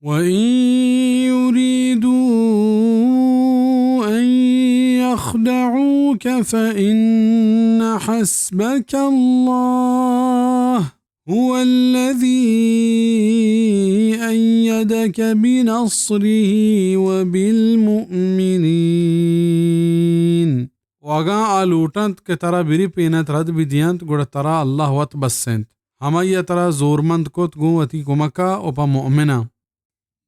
وإن يريدوا أن يخدعوك فإن حسبك الله هو الذي أيدك بنصره وبالمؤمنين. و اگاں آ لوٹنت کہ ترا بری پینت رد بدینت، گڑا ترا اللہ وت بسینت۔ ہمائی ء ترا زورمند کت گوں وتی کمک ء و پہ مؤمناں۔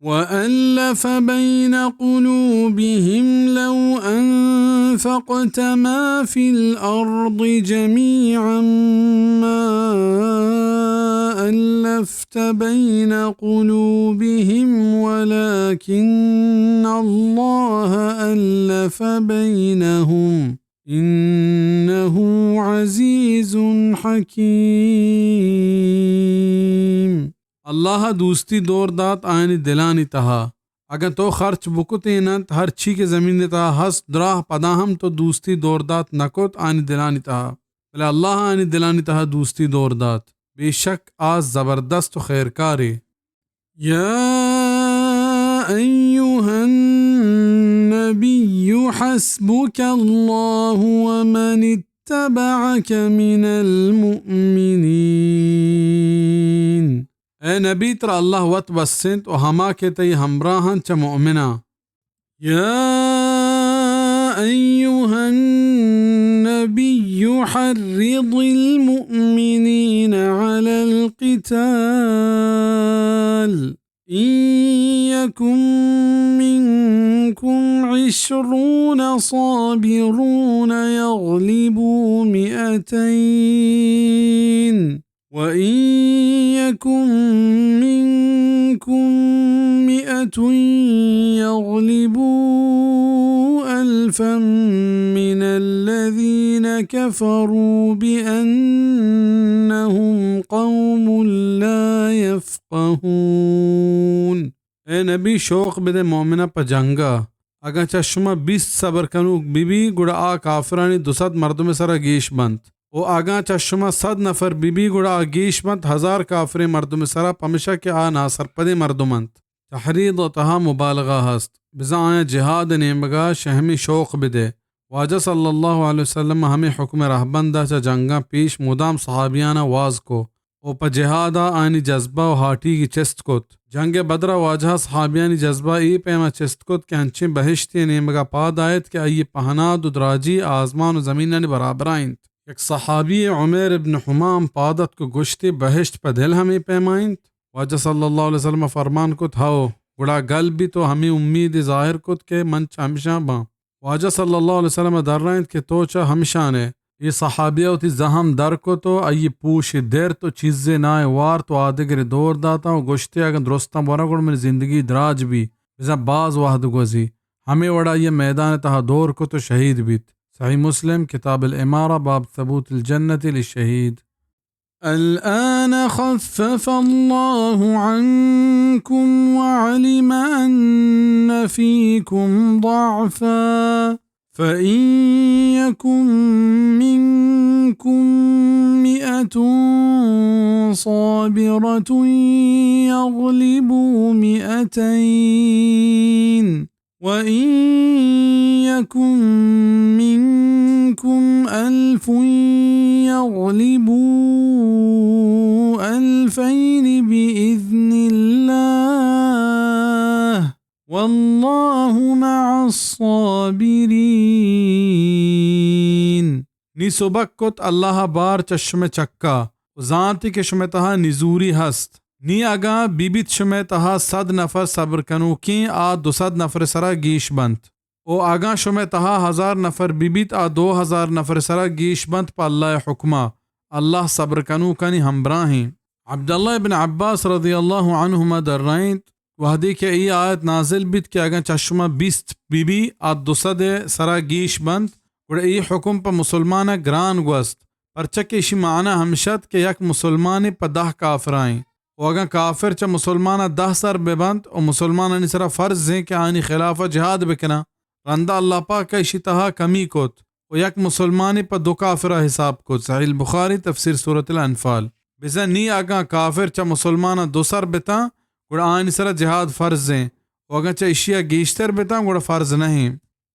وألف بين قلوبهم لو أنفقت ما في الأرض جميعا ما ألفت بين قلوبهم ولكن الله ألف بينهم إنه عزيز حكيم. اللہ ء دوستی دور دات آیانی دلانی تہا۔ اگاں تو خرچ بکتین انت، ہر چی کہ زمین ء تہا ہست، دراہ پدا ہم تو دوستی دور دات نہ کت آیانی دلانی تہا۔ بلے اللہ ء آیانی دلانی تہا دوستی دور دات۔ بے شک آ زبردست و خیرکارے۔ يا أيها النبي حسبك الله ومن اتبعك من المؤمنين. اے نبی، ترا اللہ وت بسنت و ہما کہ تئی ہمراہ انت چہ مؤمناں۔ يا أيها النبي حرض المؤمنين على القتال إن يكن منكم عشرون صابرون يغلبوا مئتين وإن يكن منكم مئة يغلبوا ألفا من الذين كفروا بأنهم قوم لا يفقهون. اے نبی، شوق بدے مومناں پہ جنگ ء۔ اگاں چہ شما بیست صبر کنوک بہ بی، گڑا آ کافرانی دو سد مردم ء سرا گیش بنت۔ و اگاں چہ شما صد نفر بہ بی، گڑا آ گیش بنت ہزار کافریں مردم ء سرا، پمشا کہ آ ناسرپدیں مردم انت۔ تحریض ء تہا مبالغہ ہست۔ بزاں آیاں جہاد ء نیمگا شہ ہمے شوق بدے۔ واجہ صلی اللہ علیہ وسلم ء ہمے حکم ء رہبند ء چہ جنگاں پیش مدام صحابیاناں واز کو۔ و پہ جہاد ء آیانی جذبہ و ہاٹیگی چست کت۔ جنگ بدر ء واجہ ء صحابیانی جذبہ اے پیما چست کت کہ انچیں بہشتے ء نیمگ ء پاد آیت کہ آئی ء پہناد و دراجی آزمان و زمینانی برابر ء انت۔ یک صحابی عمیر ابن حمام پاد اتک و گوشتی، بہشت پہ دل ہمے پیما انت؟ واجہ صلی اللہ علیہ وسلم ء فرمان کت، ہئو۔ گڑا گل بیت و ہمے امیدی ظاہر کت کہ من چہ ہمشاں باں۔ واجہ صلی اللہ علیہ وسلم ء درائینت کہ تو چہ ہمشان ئے۔ اے صحابی ء وتی زہم در کت و آئی پوش درت و چیزے ناہ وارت و آدگرے دور داتاں و گوشتی، اگاں درستاں بوراں گڑا منی زندگی دراج بی، بزاں باز وہد گوزی۔ ہمے وڑا آئی ء میدان ء تہا دور کت و شہید بیت۔ صحیح مسلم، کتاب الامارہ، باب ثبوت الجنة للشہید۔ الآن خفف الله عنكم وعلم أن فيكم ضعفا، فإن يكن منكم مئة صابرة يغلبوا مئتين، وإن يكن منكم ألف يغلبوا ألفين بإذن الله، والله مع الصابرين. نی سبک کت اللہ ء بار چہ شمئے چکا و زانتی کہ شمئے تہا نزوری ہست۔ نی اگاں بہ بیت شمئے تہا صد نفر صبر کنوکیں، آ دو سد نفر ء سرا گیش بنت۔ و اگاں شمئے تہا ہزار نفر بہ بیت، آ دو ہزار نفر ء سرا گیش بنت پہ اللہ ء حکما۔ اللہ صبر کنوکانی ہمبراہیں۔ عبداللہ ابن عباس رضی اللہ عنہما درائینت، وہدے کہ اے آیت نازل بیت کہ اگاں چہ شما بیست بہ بی، آ دو سد ء سرا گیش بنت، گڑا اے حکم پہ مسلمان ء گران گوست، پرچا کہ اشی معنی ہمشت کہ یک مسلمانے پہ دہ کافرائیں۔ و اگاں کافر چہ مسلمان ء دہ سر بہ بنت و مسلمانانی سرا فرض ایں کہ آنی خلاف ء جہاد بکناں، رندا اللہ پاک ء اشی تہا کمی کت و یک مسلمانے پہ دو کافر ء حساب کت۔ صحیح البخاری، تفسیر سورۃ الانفال۔ بزاں نی اگاں کافر چہ مسلمان ء دو سر بتاں، گڑا آیانی سرا جہاد فرض ایں، و اگاں چہ اشیا گیشتر بتاں گڑا فرض نہ ایں۔